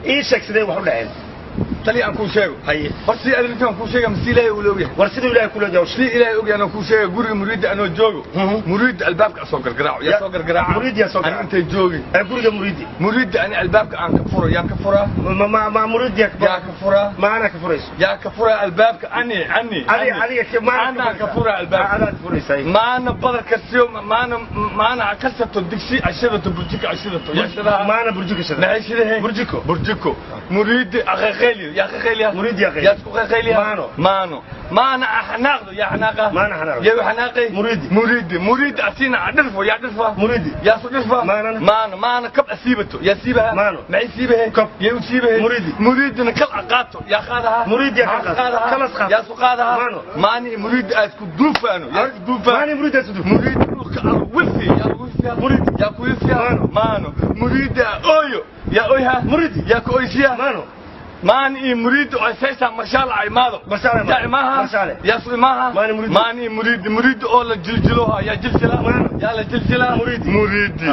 Ii sheeg sidee wax u dhaceen. Tali aan kuu sheego. Haye. Hor si arrintan kuu sheega ma si Ilaahay uu leeyahay? War siduu Ilaahay kula jawshay. Si Ilaahay og yahay kuu sheega, guriga muriidda anoo joogo, muriidda albaabka soo gargaraaco, yaa soo gargaraaca? Muriid yaa soo Ani garaaca. Intay joogi? Ee guriga muriidi. Muriidda ani albaabka aan ka furo, yaan ka furaa? Ma muriidi yaa? Yaa ka furaa? Ma anaa ka furayso? Yaa ka furaa albaabka? Ani ani. Adiga maana? Anaa ka furaa albaabka. Adaad furaysaa. Maana badarka siyo, maana maana karsato digsi ashidato, burjiko ashidato, yaa shidaha? Maana burjiko shada. Maxay shidahe? Burjiko. Burjiko. Muriidi aqaqayliyo, yaa qaqayliya? Muriidi yaa qayliya. Yaa isku qaqayliya? Maano. Maano maana axnaaqdo, yaa xanaaqa? Maana xanaaqdo. Yaa xanaaqay? Muriidi. Muriidi. Muriidi asina dhirfo, yaa dhirfa? Muriidi. Yaa su dhirfa? Maanana. Maano maana kab asiibato, yaa siibaha? Maano. Maxay siibahe? Kab. Yaa u siibahe? Muriidi. Muriidina kal aqaato, yaa qaadaha? Muriidi yaa kal Maxaa qaato? qaadaha? Kalas qaato. Yaa su qaadaha? Maano. Maani muriidi aad ku duufaano, yaa ku duufaa? Maani muriidi aad ku duufaan. Muriidi dhulka al wifi, yaa wifiya? Muriidi. Yaa ku wifiya? Maano. Maano muriidi ooyo, yaa oyha? Muriidi. Yaa ku oysiya? Maano. Maani iyo muriidi oo saysa marshaal ay imaado. Marshaal ay imaado. Yaa imaaha? Marshaale. Yaa su imaaha? Maani muriidi. Maani iyo muriidi, muriidi oo la jiljilo, yaa jiljila? Maano. Yaa la jiljila? Muriidi. Muriidi.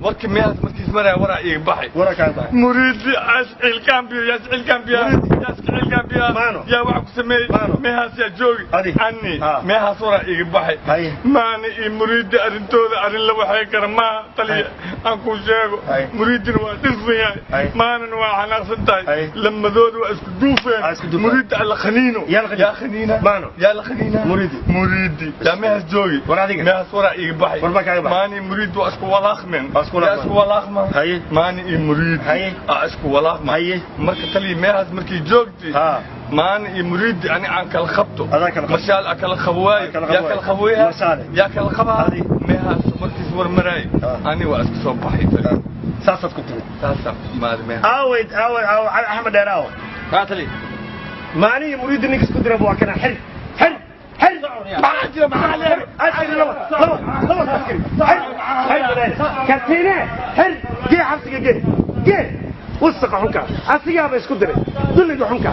Warkii miyaas markiis maraya waraa iiga baxay. Wara kaa baxay. Muriidi as cilkaambiyo, yaa cilkaambiya? Muriidi. Yaa iska cilkaambiya? Maano. Yaa waxa ku sameeyey? Maano. Meehaas yaa joogi? Adi. Ani. Ah. Meehaas waraa iiga baxay. Haye. Maani iyo muriidi arrintooda arrin la waxay kara maaha, taliya, aan kuu sheego. Haye. Muriidina waa dhirfan yahay. Haye. Maanana waa xanaaqsan tahay. Haye. Lamadooda waa isku duufeen. Waa isku duufeen. Muriidi alla khaniino. Yaa la khaniino. Yaa khaniina? Maano. Yaa la khaniina? Muriidi. Muriidi yaa meehaas joogi? War adiga. Meehaas waraa iiga baxay. War baa kaaga baxay. Maani muriidi waa isku walaaqmeen. Waa isku walaaqmeen. Yaa isku walaaqma? Haye. Maani iyo muriidi Haye. aa isku walaaqma. Haye. Marka taliya meehaas markii joogtay, Ha. maani iyo muriidi ani aan kala qabto. Adaa kala qabto. Marshaal aa kala qabo waayo. Aa kala Yaa qabo kala waayo. qabweeya? Marshaale. Yaa kala qabaa? Adi. Meehaas markiis war maraay, Ah. ani waa iska soo baxay, taliya. Saasaad ku timid. Saasaa ku imaaday meeha. Aaway, aaway, aaway Axmed Dheer, aaway? Haa, tali. Maani iyo muriidi ninka isku diraba waa kana. Xir, xir, xir. Maxaa jira? Maxaa leeyahay? Askari, laba, laba, laba askari, xir, xir, katiine, xir, gee xabsiga, gee, gee wasaqa xunka. Asigaaba isku diray dulliga xunka.